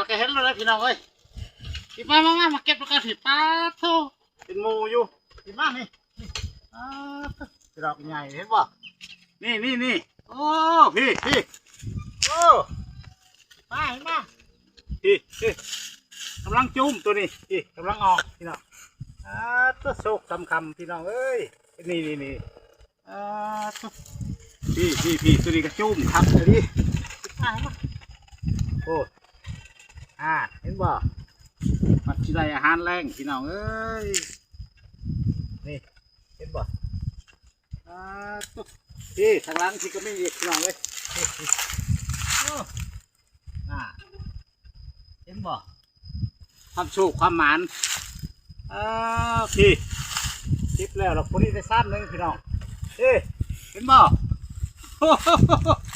ກະເຫັນແລ້ວພີ່ນ້ອງເອີຍ. ຊິມາ ມາ ມາ ມາເກັບນຳກັນ ຊິປາດໂທ້ ເປັນໝູ່ຢູ່. ຊິມານີ້ ນີ້ ອາ ດອກໃຫຍ່ ເຫັນບໍ່? ນີ້ ນີ້ ນີ້ ໂອ້ ພີ້ ພີ້ ໂອ້ ມາ ເຫັນບໍ່? ພີ້ ພີ້ ກຳລັງຈູ້ມໂຕນີ້ ພີ້ ກຳລັງອອກພີ່ນ້ອງ. ອາ ໂທ້ ໂຊກສາມຄຳພີ່ນ້ອງເອີຍ. ນີ້ ນີ້ ນີ້ ອາ ພີ້ ພີ້ ພີ້ ໂຕນີ້ກະຈູ້ມຄັກອີ່ຫຼີ. ໂອ້ ອາ ເຫັນບໍ່? ມັນຊິໄດ້ອາຫານແລງພີ່ນ້ອງເອີຍ. ນີ້ ເຫັນບໍ່? ອາ ພີ້ ທາງຫຼັງພີ້ກະມີອີກພີ່ນ້ອງເອີຍ. ໂອ້ ອາ ເຫັນບໍ່? ຄວາມໂຊກຄວາມໝານ. ອາ ພີ້ ເກັບແລ້ວ ລະພໍດີໄດ້ຊາມໜຶ່ງພີ່ນ້ອງ. ເອີ ເຫັນບໍ່? ໂອ້ໂຫ